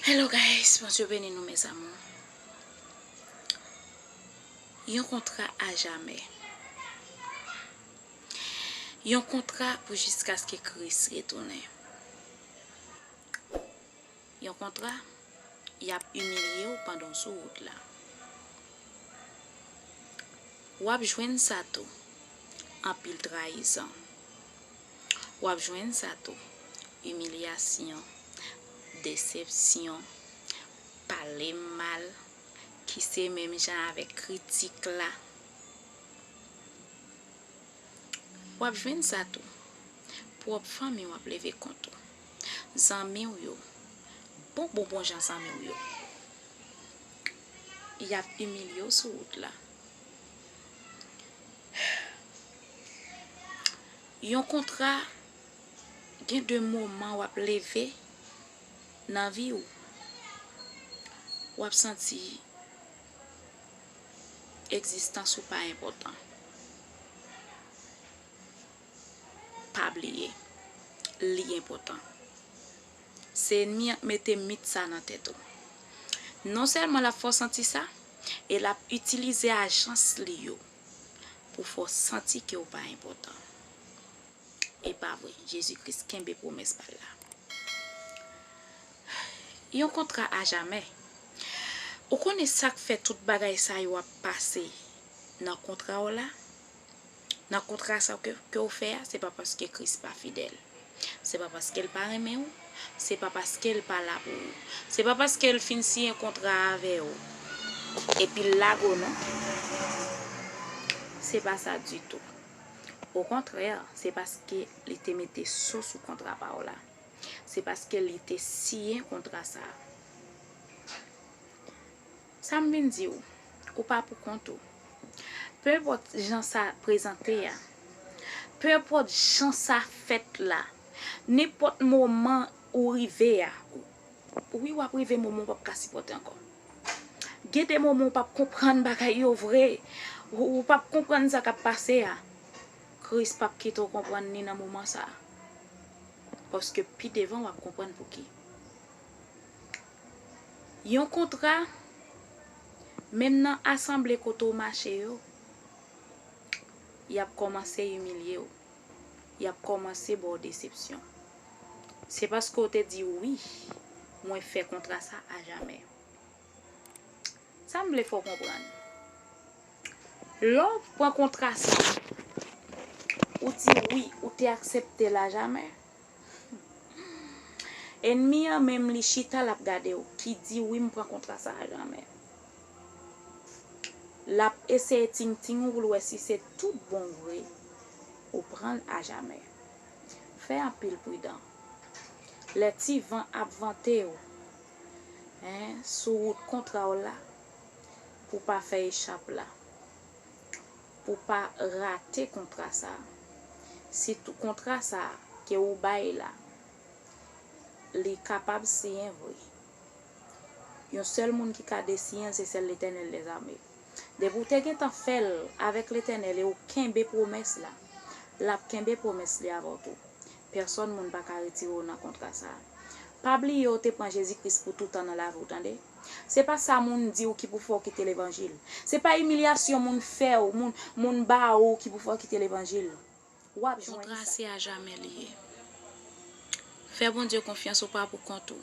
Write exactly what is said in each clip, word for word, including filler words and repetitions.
Hello guys, Bondye beni nou mes amours. Yon kontra ajamè. Yon kontra pou jiskaske Kris retounen. Yon kontra, y ap imilye w pandan w sou wout la. W ap jwenn sa tou, anpil trayizan. W ap jwenn sa tou, imilyasyon, desepsyon, pale mal, ki se menm jan avèk kritik la. W ap jwenn sa tou. Pwòp fanmi w ap leve kont ou. Zanmi w yo, bon bon bon jan zanmi w yo, y ap imilye w sou wout la. Yon kontra, gen de moman w ap leve nan vi w, w ap santi egzistans ou pa enpòtan. Pa bliye, li enpòtan. Se ènmi an k mete mit sa nan tèt ou. Non sèlman l ap fè w santi sa, e l ap itilize ajans li yo pou fè w santi ke w pa enpòtan. E pa vre, Jezi Kris kenbe pwomès pa l la. Yon kontra ajamè. Ou konnen sa k fè tout bagay sa yo ap pase nan kontra w la? Nan kontra sa ke, ke w fè a, se pa paske Kris pa fidèl. Se pa paske l pa renmen w. Se pa paske l pa la pou ou. Se pa paske l fin siyen kontra avè w epi l lage w, non. Se pa sa ditou. Okontrè, se paske li te mete so sou kontra pa w la. Se paske li te siyen kontra sa a. Sa m vin di w, ou pa pou kont ou. Penenpòt jan sa prezante a, penenpòt jan sa fèt la, nenpòt moman ou rive a, wi, w ap rive moman w p ap ka sipòte ankò. Gen de moman w p ap konprann bagay yo vre. Ou, ou p ap konprann sa k ap pase a. Kris p ap kite w konprann ni nan moman sa a. Paske pi devan w ap konprann pouki. Yon kontra, menm nan asanble kote w mache yo, y ap kòmanse imilye w. Y ap kòmanse ba w desepsyon. Se paske w te di wi, mwen fè kontra sa ajamè. Sa m vle fè w konprann. Lè w pran kontra sa, ou di wi, ou te aksepte l ajamè. Ènmi an menm li chita l ap gade w, ki di wi m pran kontra sa ajamè. L ap eseye tingting ou pou l wè si se tout bon vre ou pran l ajamè. Fè anpil pridan. Lè ti van ap vante w, en, sou wout kontra w la, pou w pa fè echap la, pou w pa rate kontra sa a. Sitou kontra sa a ke ou bay la, li kapab siyen vre. Yon sèl moun ki ka desiyen l, se sèl Letènèl dèzame. Depi w te gentan fè l avèk Letènèl e w kenbe pwomès la, l ap kenbe pwomès li avè w tou. Pèsòn moun pa ka retire w nan kontra sa a. Pa bliye w te pran Jezi Kris pou toutan nan lavi w, tande. Se pa sa moun di w ki pou fè w kite levanjil. Se pa imilyasyon moun fè w, moun, moun ba w ki pou fè w kite levanjil. W ap jwenn sa. Kontra se ajamè li ye. Fè Bondye konfyans, ou pa pou kont ou.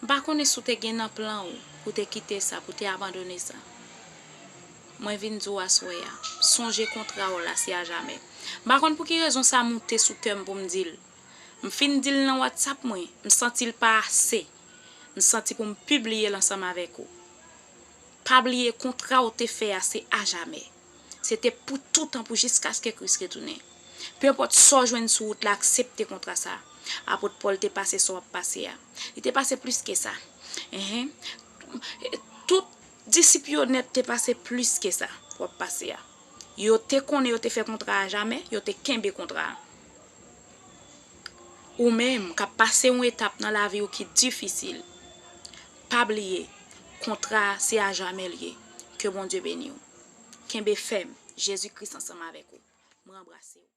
M pa konnen si w te gen nan plan w pou te kite sa, pou te abandone sa. Mwen vin di w aswè a, sonje kontra w la se ajamè. M pa konn pou ki rezon sa moute sou kè m pou m di l. M fin di l nan WhatsApp mwen, m santi l pa ase. M santi pou m pibliye l ansanm avèk ou. Pa bliye kontra w te fè a se ajamè. Se te pou toutan, pou jiskaske Kris retounen. Penenpòt sa w jwenn sou wout la, aksepte kontra sa a. Apot Pòl te pase sa w ap pase a. Li te pase plis ke sa. Enhen. Tout disip yo nèt te pase plis ke sa w ap pase a. Yo te konnen yo te fè kontra a jamè, yo te kenbe kontra a. Ou menm k ap pase yon etap nan lavi w ki difisil, pa bliye, kontra a se ajamè l ye. Ke Bondye beni w. Kenbe fèm, Jezi Kris ansanm avèk ou. Mwen anbrase w.